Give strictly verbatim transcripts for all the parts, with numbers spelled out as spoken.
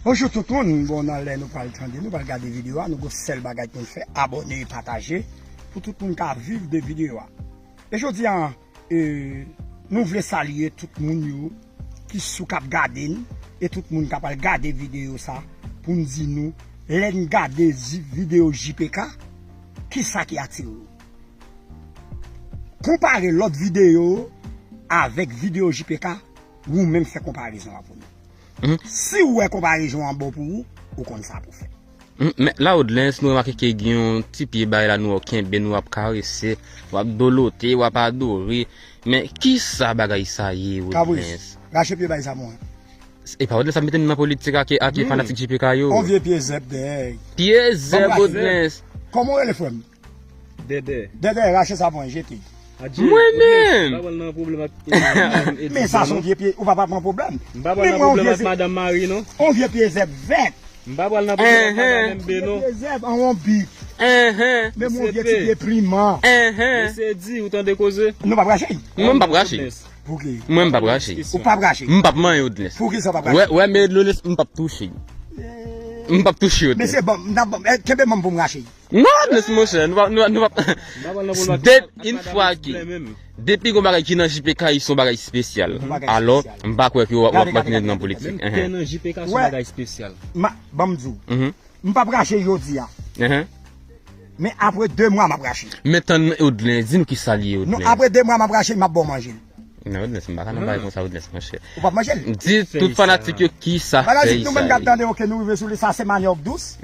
Bonjou tout moun, bon, nan lè nou pral tande, nou pral gade videyo a, nou gon sèl bagay pou n fè, abòne e pataje pou tout moun ka viv de videyo a. E jodi a, e, nou vle salye tout moun yo ki sou k ap gade n e tout moun k ap al gade videyo sa pou n di nou, lè n gade zi- videyo J P K, kisa ki atire w? Konpare lòt videyo avèk videyo J P K, ou menm fè konparezon an pou nou. Si w wè konparezon an bon pou ou, ou konn sa pou fè. Men la Odlens, nou remake ke gen yon ti pye bay la nou ap kenbe, nou ap karese, w ap dolote, w ap adore. Men kisa bagay sa ye Odlens? Rache pye bay sa mwen. E pa Odlens ap mete nou nan politik ak, ak fanatik J P K yo. On vye pye zèb dèyè. Pye zèb Odlens. Kòman w rele frè m? Dèdè. Dèdè, rache sa mwen, jete. Mwen menm. Mwen pa pral nan pwoblèm ak Men sa se yon vye pye, ou pa pral pran pwoblèm. Mwen pa pral nan pwoblèm ak madanm mari non. On vye pye zèb vèt. Mwen pa pral nan pwoblèm ak madanm M B non. Pye zèb an yon bik. Men mwen vye ti pye pliman. Mesye di ou tande koze. Nou pa rache. Mwen m p ap rache. Pouki? Mwen m p ap rache. Ou p ap rache. M p ap manyen Odlens. Pouki sa w p ap Wè, rache? Wè men Odlens, m p ap touche. M p ap touche Odlens. Mesye, ban m, ban m, eh, kenbe ban m pou m rache. Non, Odlens monchè, nou pa, nou pa, nou pa. Dèt, yon fwa ki, depi gon bagay ki nan J P K, se yon bagay espesyal. Alò, m pa kwè ke w ap, w ap mete nan politik. Menm nan J P K se yon bagay espesyal. Ma, ban m di w. M p ap rache jodi a. Men apre de mwa, m ap rache. Men tann Odlens, di nou kisa l ye, Odlens. Non, apre de mwa, m ap rache, m ap ba w manje l. Non, Odlens, m pa ka nan bagay konsa, Odlens, monchè. Ou p ap manje l? Di tout fanatik yo kisa fè Bagay nou menm k ap tande, ok, nou rive sou li, sa se manyòk dous.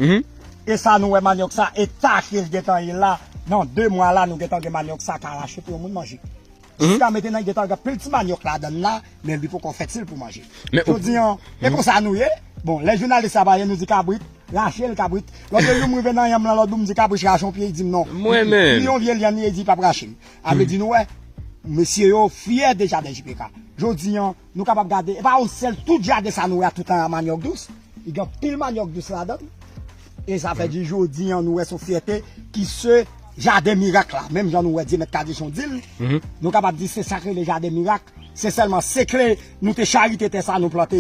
E sa nou wè manyòk sa, e ta ke l gentan ye la, nan de mwa la, nou gentan gen manyòk sa ka rache pou yon moun manje. Jiska mentnan, gentan gen pil ti manyòk ladan l la, men li poko fètil pou manje. Jodi an, e konsa nou ye. Bon, lè jounalis la pale, nou di kabrit, rache l kabrit. Lòt jou m rive nan yanm lan, lòt bout m di kabrit rache yon pye, li di m non. Mwen menm. Li yon vye lyann li, li di li p ap rache l. A vle di nou wè, mesye yo fyè de jaden J P K. Jodi an, nou kapab gade, e pa yon sèl, tout jaden sa nou wè a tout an manyòk dous. Li gen anpil manyòk dous ladan l. E sa fè di jodi an nou wè se yon fyète ki se jaden mirak la. Menm jan nou wè Dye Mèt Kadichon di l, nou kapab di se sa k rele jaden mirak. Se sèlman sekle nou te charite tè sa nou plante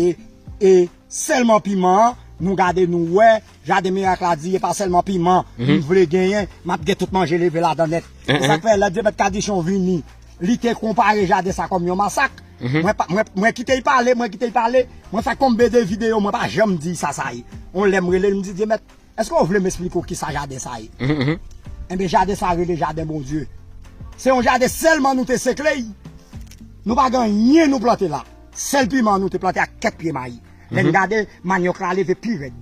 e sèlman piman an, nou gade nou wè, jaden mirak la di e pa sèlman piman m vle genyen, m ap gen tout manje leve ladan nèt. E sa k fè lè Dye Mèt Kadichon vini, li te konpare jaden sa kòm yon masak. Mwen pa, mwen, mwen kite l pale, mwen kite l pale. Mwen fè konbe de videyo, mwen pa janm di sa sa ye. On lè m rele l, m di, Dye Mèt, èske w vle m esplike w kisa jaden sa ye? Enben, jaden sa rele jaden Bondye. Se yon jaden sèlman nou te sekle l. Nou pa gen anyen nou plante la. Sèl piman nou te plante ak kèk pye mayi. Lè n gade, manyòk la leve pi rèd.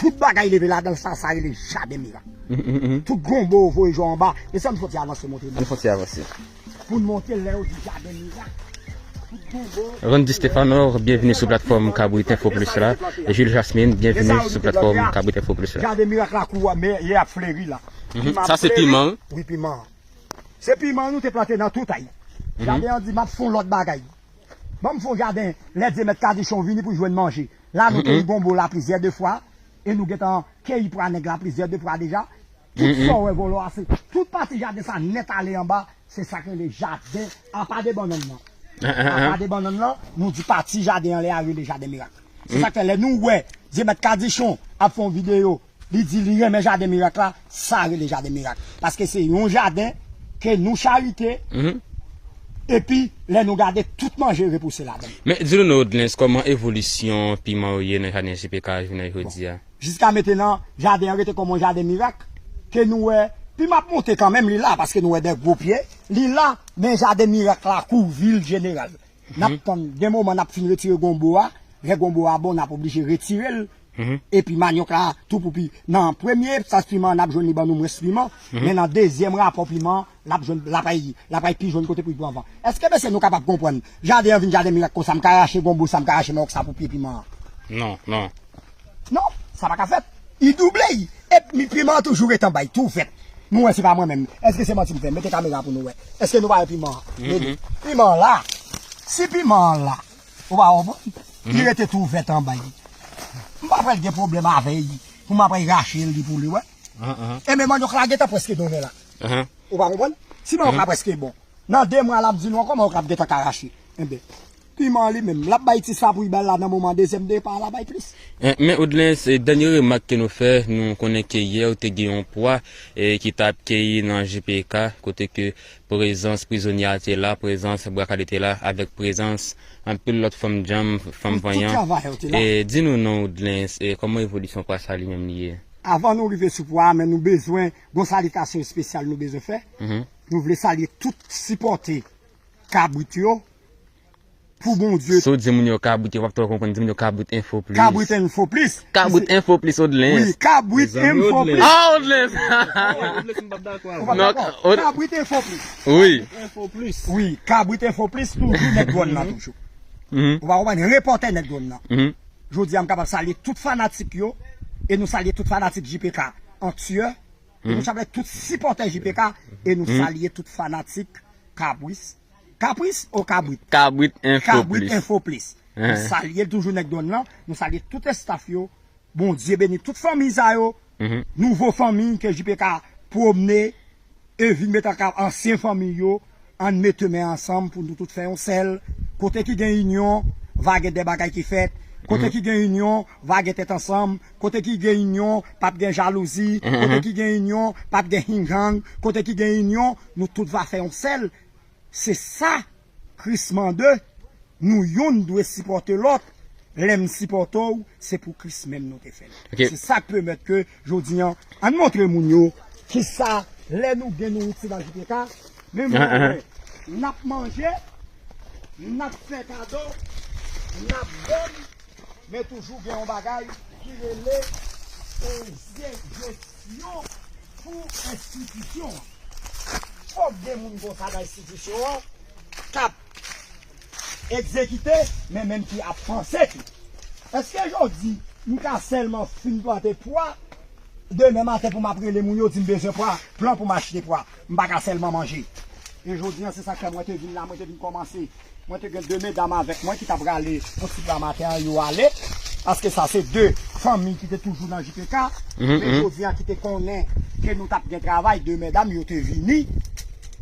Tout bagay leve ladan l, sa, sa rele jaden mirak. Tout gonbo yo voye jou anba. Mesye, ann fon ti avanse montre nou. Ann fon ti avanse. Pou n montre lè yo di jaden mirak. Tout gonbo. Randy Stefanor, byenvini sou platfòm Kabrit Info Plus la. E Jules Jasmine, byenvini sou platfòm Kabrit Info Plus la. Jaden mirak la kou a, men li ap fleri la. Sa se piman, wi? Wi, piman. Se piman nou te plante nan tout ay. Jaden an di, m ap fè yon lòt bagay. Ban m fè yon jaden, lè Dye Mèt Kadichon vini pou jwenn manje. La nou te gen gonbo la plizyè de fwa, e nou gentan keyi pwa nèg la plizyè de fwa deja. Tout sa w wè vòlò a se, tout pati jaden sa nèt ale anba, se sa k rele jaden, apa de bannann nan. Apa de bannann nan, nou di pati jaden an lè a rele jaden mirak. Se sa k fè lè nou wè Dye Mèt Kadichon ap fè yon videyo, li di li renmen jaden mirak la, sa rele jaden mirak. Paske se yon jaden ke nou charite, epi lè nou gade tout manje repouse ladan l. Men di nou non, Odlens, kòman evolisyon piman yo ye nan jaden J P K jounen jodi a? Jiska mentnan, jaden an rete kòm yon jaden mirak, ke nou wè, piman ap monte kanmenm, li la, paske nou wè de gwo pye, li la, men jaden mirak la kouvri l jeneral. N ap tann, gen moman n ap fin retire gonbo a, lè gonbo a bon, n ap oblije retire l. Epi manyòk la tou pou pi. Nan premye sas piman an, n ap jwenn li ban nou mwens piman, men nan dezyèm rapò piman an, l ap jwenn, l ap ay, l ap ay pi jòn kote pou li pran van. Èske mesye nou kapab konprann? Jaden an vin jaden mirak konsa, m ka rache gonbo sa, m ka rache manyòk sa pou pye piman an. Non, non. Non, sa pa ka fèt. Li double, epi piman an toujou ret anba, li tou vèt. Nou wè se pa mwen menm. Èske se manti m fè? Mete kamera pou nou wè. Èske nou pa wè piman an? Gade. Piman an la. Si piman an la, ou pa konprann? Li rete tou vèt anba. M pa pral gen pwoblèm avè l pou m ap rache l pou li wè. Enben manyòk la gentan prèske donnen la. Ou pa konprann? Si manyòk la prèske bon. Nan de mwa l ap di nou ankò manyòk la ap gentan ka rache. Enben. Piman li menm, l ap bay ti sapouy bal la nan moman dezyèm depa, l ap bay plis. Eh, men Odlens, eh, dènye remak ke nou fè, nou konnen ke yè ou te gen yon pwa, eh, ki t ap keyi nan J P K, kote ke prezans prizonye a te la, prezans Brakale te la, avèk prezans anpil lòt fanm djanm, fanm vanyan. Tout travayè yo te la. Eh, di nou non, Odlens, eh, kòman evolisyon pwa sa li menm li ye? Avan nou rive sou pwa a, men nou bezwen, gon salitasyon espesyal nou bezwen fè. Nou vle salye tout sipòte kabrit yo, pou Bondye. Si w di moun yo kabrit, yo p ap twò konprann. Di moun yo kabrit enfo plis. Kabrit enfo plis. Kabrit enfo plis, Odlens. Wi, kabrit enfo plis. Ah, Odlens. Ou p ap dakò? Kabrit enfo plis. Wi. Wi, kabrit enfo plis, toujou nèg dwòn nan toujou. Ou pa konprann, repòtè nèg dwòn nan. Jodi a, m kapab salye tout fanatik yo, e nou salye tout fanatik J P K antyè, e nou salye tout sipòtè J P K, e nou salye tout fanatik Kabris. Kapris ou kabrit? Kabrit enfo plis. Kabrit enfo plis. Nou salye l toujou nèg dwòn nan, nou salye tout estaf yo. Bondye beni tout fanmi sa yo. Nouvo fanmi ke J P K pwomne e vin met ansanm ansyen fanmi yo. Ann mete men ansanm pou nou tout fè yon sèl. Kote ki gen inyon, va gen de bagay ki fèt. Kote ki gen inyon, va gen tèt ansanm. Kote ki gen inyon, p ap gen jalouzi. Kote ki gen inyon, p ap gen hinghang. Kote ki gen inyon, nou tout va fè yon sèl. Se sa Kris mande. Nou yonn dwe sipòte lòt. Lè m sipòte w, se pou Kris menm nou te fè l. Se sa k pèmèt ke jodi a, ann montre moun yo kisa lè nou gen nouriti nan J P K, men mwen, n ap manje, n ap fè kado, n ap vann, men toujou gen yon bagay ki rele, e, je- jesyon pou enstitisyon an. Fòk gen moun konsa nan enstitisyon an k ap egzekite, men menm ki ap panse tou. Èske jodi, m ka sèlman fin plante pwa, demen maten pou m ap rele moun yo, di m bezwen pwa, plan pou m achte pwa, m pa ka sèlman manje? E jodi a, se sa k fè mwen te vin la, mwen te vin kòmanse. Mwen te gen de medam avèk mwen ki t ap rale yon ti pwa maten an, yo ale. Paske sa se de fanmi ki te toujou nan J P K. Men jodi a ki te konnen ke nou t ap gen travay, de medam yo te vini.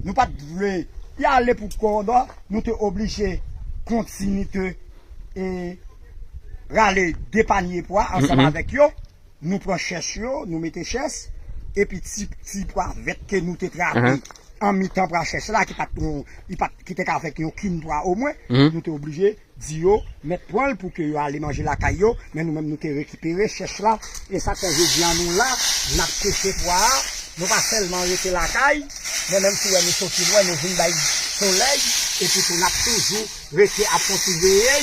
Nou pa t vle y ale pou kò, non, nou te oblije kontinite e rale de panye pwa ansanm avèk yo. Nou pran chèch yo, nou mete chèch, epi ti, ti pwa vèt ke nou te trape an mitan pwa chèch la, ki pa t, ki pa t, ki te ka fè ke yon kin pwa omwen, nou te oblije di yo mèt pran l pou ke yo ale manje lakay yo, men nou menm nou te rekipere chèch la, e sa k fè jodi a nou la, n ap chèche pwa a, nou pa sèlman rete lakay, men menm si w wè nou soti lwen, nou vin bay solèy, epi tou n ap toujou rete ap kontinye veye,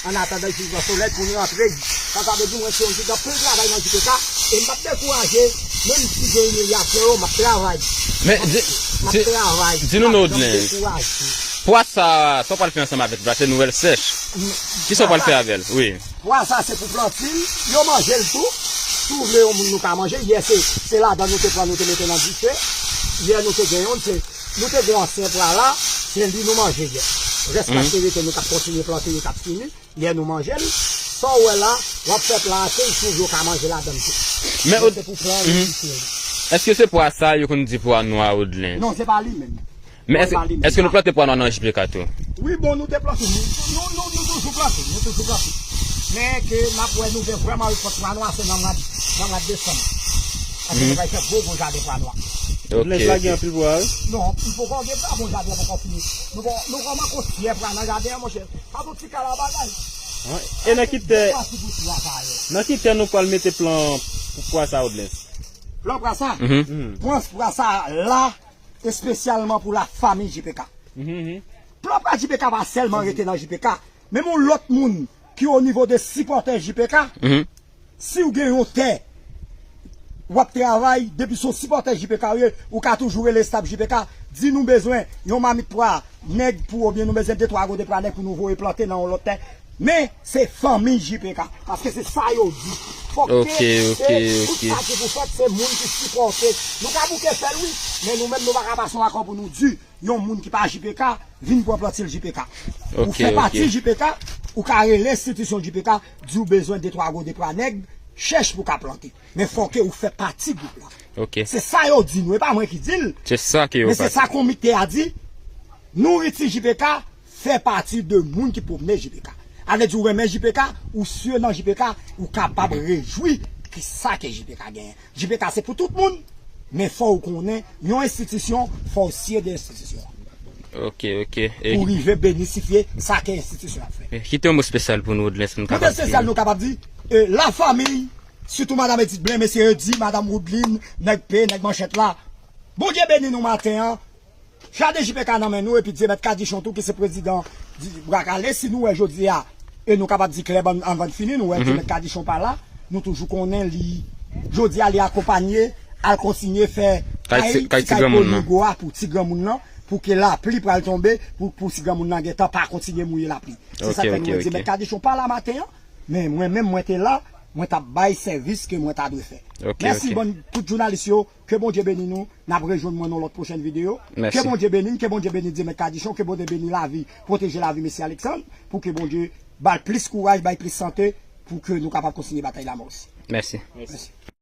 an atandan jis lè solèy pou nou rantre. Sa, sa vle di mwen se yon nèg ki gen anpil travay nan J P K, e m p ap dekouraje, menm si gen imilyasyon yo, m ap travay. Men, di, m ap di, travay, di nou, m p ap janm Nodlens, dekouraje. Pwa sa, sa w pral fè ansanm avèk li, se nouvèl sèch. Kisa w pral fè avè l? Wi. Pwa sa se pou plante l, yo manje l tou. Si w vle yon moun nou ka manje, yè se, se ladan nou te pran, nou te mete nan dife. Yè nou te gen youn, se, nou te gen yon ansyen pwa la, se li nou manje yè. Rès la te rete, nou t ap kontinye plante, yo t ap fini. Yè nou manje l. Sa w wè la, w ap fè plante, si w vle w ka manje ladan l tou. Men se pou pran, èske se pwa sa yo konn di pwa nwa, Odlens? Non, se pa li menm. Men èske, èske nou plante pwa nwa nan J P K tou? Wi, bon, nou te plante, nou, nou, nou, nou toujou plante, nou toujou plante. Men ke n ap wè nou gen vrèman rekòt pwa nwa, se nan mwa, nan mwa desanm. Paske nou pral fè gwo, gwo jaden pwa nwa. Ok, Odlens la gen anpil pwa, wi. Non, li poko gen pwa, bon, jaden an poko fini. Nou poko, nou kòman konsyè pwa nan jaden an, monchè? Pa bon ti kala bagay. E nan ki tè, nan ki tè nou pral mete plan pou pwa sa, Odlens? Plan pwa sa? Plan pwa sa la, espesyalman pou lafanmi J P K. Plan pa J P K pa sèlman rete nan J P K, menm yon lòt moun ki o nivo de sipòtè J P K, si w gen yon tè, w ap travay, depi se yon sipòtè J P K w ye, ou ka toujou rele estaf J P K, di nou bezwen yon mamit pwa nèg pou, oubyen nou bezwen de twa gode pwa nèg pou nou voye plante nan yon lòt tè. Men, se fanmi J P K. Paske se sa yo di. Fòk ke se tout sa ki pou fèt, se moun ki sipòte. Nou ka bouke fè l, wi. Men nou menm, nou pa ka pase yon akò pou nou di yon moun ki pa J P K vin pran plantil J P K. Ou fè pati J P K, ou ka rele enstitisyon J P K, di w bezwen de twa gode pwa nèg, chèch pou ka plante. Men fòk ou fè pati gwoup la. Se sa yo di nou, e pa mwen ki di l. Se sa ke yo pa di. Men se sa komite a di. Nouriti J P K, fè pati de moun ki pwomne J P K. Sa vle di ou renmen J P K, ou sye nan J P K, ou kapab rejwi ki sa ke J P K genyen. J P K se pou tout moun, men fò ou konnen yon enstitisyon, fò ou sye de enstitisyon an. Ok, ok. E, Pou rive benisifye sa ke enstitisyon an fè. e, kite yon mo espesyal pou nou, Woodlens, nou Mwen kapab espesyal nou kapab di, e, la fanmi, sitou madanm Edith Blain, mesye Eddy, madanm Woodline, nèg P, nèg manchèt la. Bondye beni nou maten an. Jaden J P K nan men nou, epi Dye Mèt Kadichon tou, ki se prezidan di Bwa Kale, si nou wè jodi a, e nou kapab di klèb an- anvan n fini, nou wè Dye Mèt Kadichon pa la, nou toujou konnen li, jodi a li akonpanye, al kontinye fè Kay ti- kay kay ti ti kay granmoun nan. Konigo a pou ti granmoun nan, pou ke lapli pral tonbe, pou, pou ti granmoun nan gentan pa kontinye mouye lapli. Se sa k Ok, fè ok, nou wè Dye ok. Mèt Kadichon pa la maten an, men mwen menm mwen te la, mwen t ap bay sèvis ke mwen ta dwe fè. Ok, Mèsi ok. Bon, tout jounalis yo, ke Bondye beni nou, n ap rejwenn mwen nan lòt pwochèn videyo. Mèsi. Ke Bondye beni n, ke Bondye beni Dye Mèt Kadichon, ke Bondye beni lavi, pwoteje lavi mesye Alexandre, pou ke Bondye ba l plis kouraj, bay plis sante, pou ke nou kapab kontinye batay la mò osi. Mèsi. Mèsi.